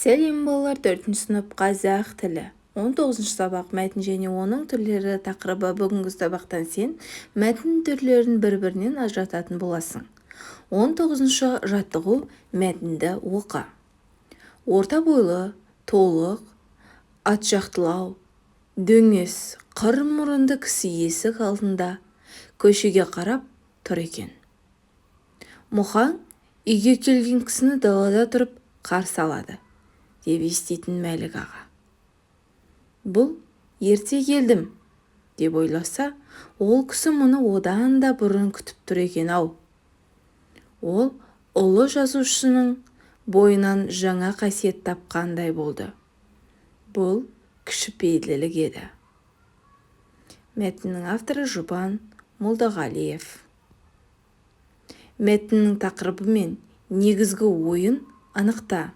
Сәлем, балалар! Төртінші сынып, қазақ тілі, 19-сабақ, «Мәтін және оның түрлері» тақырыбы. Бүгінгі сабақтан сен мәтін түрлерін бір-бірінен ажырататын боласың. 19-жаттығу. Мәтінді оқы. Орта бойлы, толық, атжақтылау, дөңес, қыр мұрынды кісі есік алдында көшеге қарап тұр екен. Мұхаң үйге келген кісіні далада тұрып қарсы алады деп еститін Мәлік аға. Бұл ерте келдім деп ойласа, ол кісі мұны одан да бұрын күтіп тұр екен-ау. Ол ұлы жазушының бойынан жаңа қасиет тапқандай болды. Бұл кішіпейілділік еді. Мәтіннің авторы Жұбан Молдағалиев. Мәтіннің тақырыбы мен негізгі ойын анықта.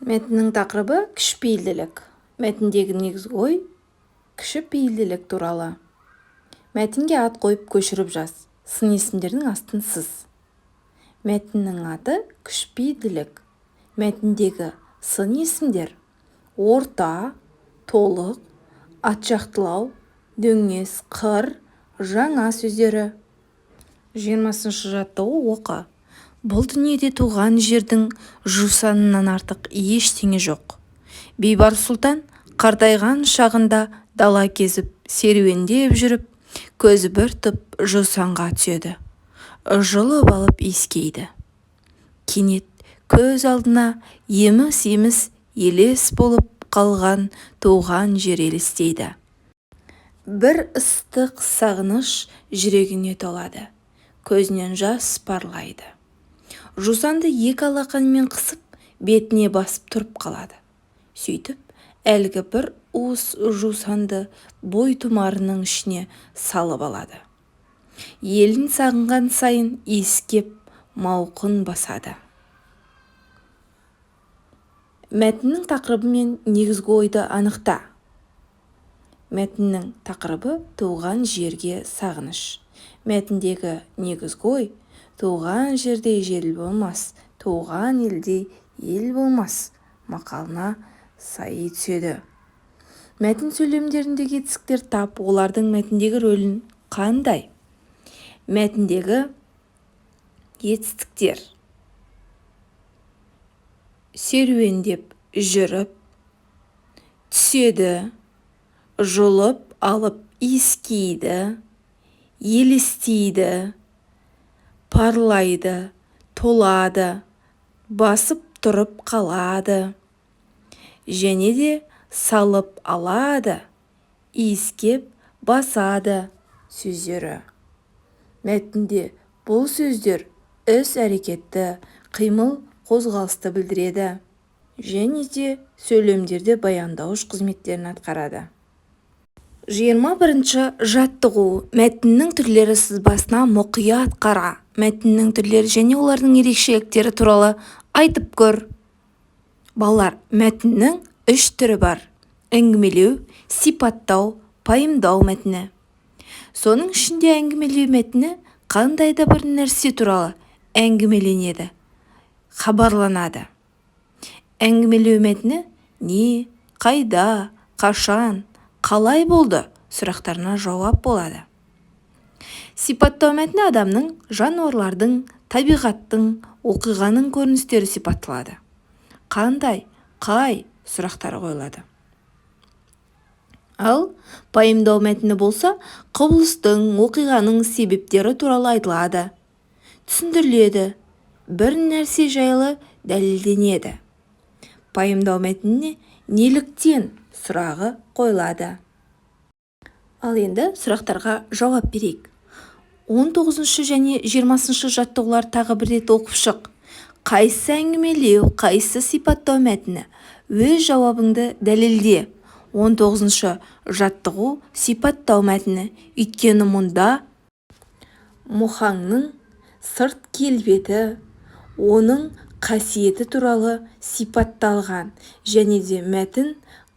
Мәтіннің тақырыбы – кішіпейілділік. Мәтіндегі негізгі ой – кішіпейілділік туралы. Мәтінге ат қойып, көшіріп жаз. Сын есімдердің астын сыз. Мәтіннің аты – «Кішіпейілділік». Мәтіндегі сын есімдер: орта, толық, атжақтылау, дөңес, қыр, жаңа сөздері. 20-жаттығу. Оқы. Бұл дүниеде туған жердің жусанынан артық ештеңе жоқ. Бейбарыс сұлтан қартайған шағында дала кезіп, серуендеп жүріп, көзі бір түп жусанға түседі. Жұлып алып иіскейді. Кенет көз алдына еміс-еміс елес болып қалған туған жер елестейді. Бір ыстық сағыныш жүрегіне толады, көзінен жас парлайды. Жусанды екі алақанымен қысып, бетіне басып тұрып қалады. Сөйтіп, әлгі бір уыс жусанды бойтұмарының ішіне салып алады. Елін сағынған сайын иіскеп, мауқын басады. Мәтіннің тақырыбы мен негізгі ойды анықта. Мәтіннің тақырыбы – туған жерге сағыныш. Мәтіндегі негізгі ой: «Туған жердей жер болмас, туған елдей ел болмас» мақалына сай түседі. Мәтін сөйлемдеріндегі етістіктер тап, олардың мәтіндегі рөлін қандай? Мәтіндегі етістіктер: серуендеп жүріп, түседі, жұлып алып иіскейді, елестейді, парлайды, толады, басып тұрып қалады және де салып алады, иіскеп басады сөздері. Мәтінде бұл сөздер іс-әрекетті, қимыл, қозғалысты білдіреді және де сөйлемдерде баяндауыш қызметтерін атқарады. 21-жаттығу. Мәтіннің түрлері сызбасына мұқият қара. Мәтіннің түрлері және олардың ерекшеліктері туралы айтып көр. Балалар, мәтіннің үш түрі бар: әңгімелеу, сипаттау, пайымдау мәтіні. Соның ішінде әңгімелеу мәтіні қандай да бір нәрсе туралы әңгімеленеді, хабарланады. Әңгімелеу мәтіні не, қайда, қашан, қалай болды сұрақтарына жауап болады. Сипаттау мәтіні адамның, жануарлардың, табиғаттың, оқиғаның көріністері сипатталады, қандай, қай сұрақтары қойылады. Ал пайымдау мәтіні болса, құбылыстың, оқиғаның себептері туралы айтылады, түсіндіріледі, бір нәрсе жайлы дәлелденеді. Пайымдау мәтініне «неліктен» сұрағы қойылады. Ал енді сұрақтарға жауап берейік. 19 және 20 жаттығулар тағы бір рет оқып шық. Қайсысы әңгімелеу, қайсысы сипаттау мәтіні? Өз жауабыңды дәлелде. 19 жаттығу сипаттау мәтіні, өйткені мұнда Мұхаңның сырт келбеті, оның қасиеті туралы сипатталған және де мәтін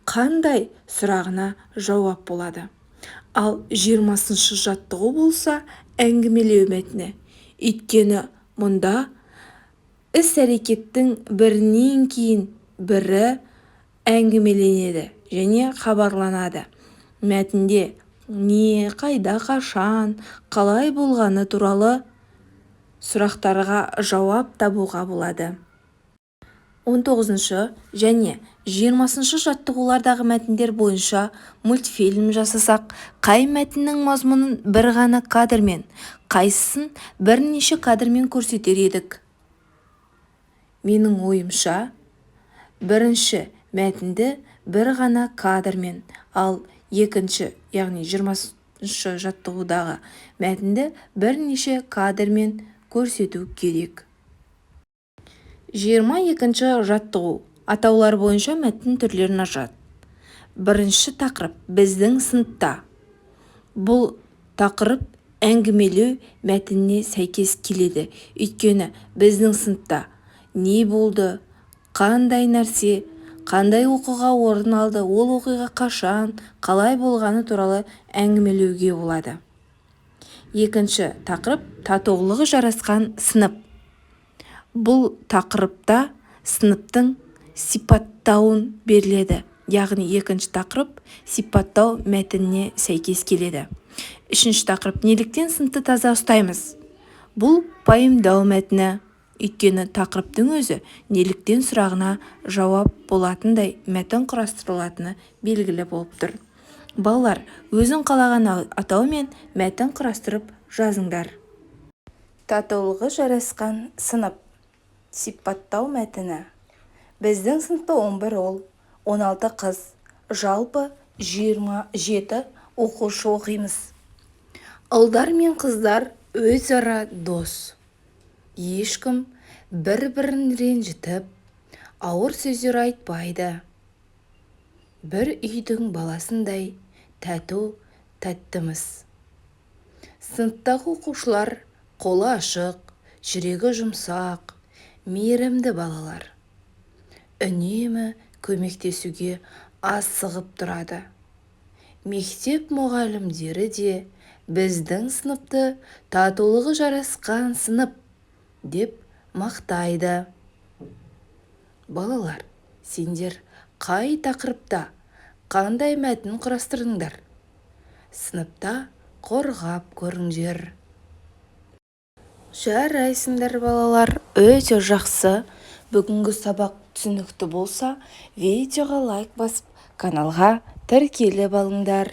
«қандай» сұрағына жауап болады. Ал 20-жаттығу болса, әңгімелеу мәтіні, өйткені мұнда Іс-әрекеттің бірінен кейін бірі әңгімеленеді және хабарланады. Мәтінде не, қайда, қашан, қалай болғаны туралы сұрақтарға жауап табуға болады. 19 және 20 жаттығулардағы мәтіндер бойынша мультфильм жасасақ, қай мәтіннің мазмұнын бір ғана кадрмен, қайсысын бірнеше кадрмен көрсетер едік? Менің ойымша, бірінші мәтінді бір ғана кадрмен, ал екінші, яғни 20 жаттығудағы мәтінді бірнеше кадрмен көрсету керек. 22 жаттығу. Атаулар бойынша мәтін түрлерін ажырат. Бірінші тақырып біздің сыныпта. Бұл тақырып әңгімелеу мәтініне сәйкес келеді. Өйткені біздің сыныпта не болды, қандай нәрсе, қандай оқиға орын алды, ол оқиға қашан, қалай болғаны туралы әңгімелеуге болады. Екінші тақырып татулығы жарасқан сынып. Бұл тақырыпта сыныптың сипаттауын беріледі. Яғни екінші тақырып сипаттау мәтініне сәйкес келеді. Үшінші тақырып неліктен сыныпты таза ұстаймыз? Бұл пайымдау мәтіні. Өйткені тақырыптың өзі неліктен сұрағына жауап болатындай мәтін құрастырылатыны белгілі болып тұр. Балалар, өзің қалаған атаумен мәтін құрастырып жазыңдар. Татулығы жарасқан сынып. Сипаттау мәтіні. Біздің сыныпта 11 ұл, 16 қыз, жалпы 27 оқушы оқимыз. Ұлдар мен қыздар өзара дос. Ешкім бір-бірін ренжітіп, ауыр сөздер айтпайды. Бір үйдің баласындай тату-тәттіміз. Сыныптағы оқушылар қолы ашық, жүрегі жұмсақ, мейірімді балалар. Үнемі көмектесуге асығып тұрады. Мектеп мұғалімдері де біздің сыныпты татулығы жарасқан сынып деп мақтайды. Балалар, сендер қай тақырыпта қандай мәтін құрастырдыңдар? Сыныпта қорғап көріңдер. Жарайсыңдар, балалар, өте жақсы. Бүгінгі сабақ түсінікті болса, видеоға лайк басып, каналға тіркеліп алыңдар.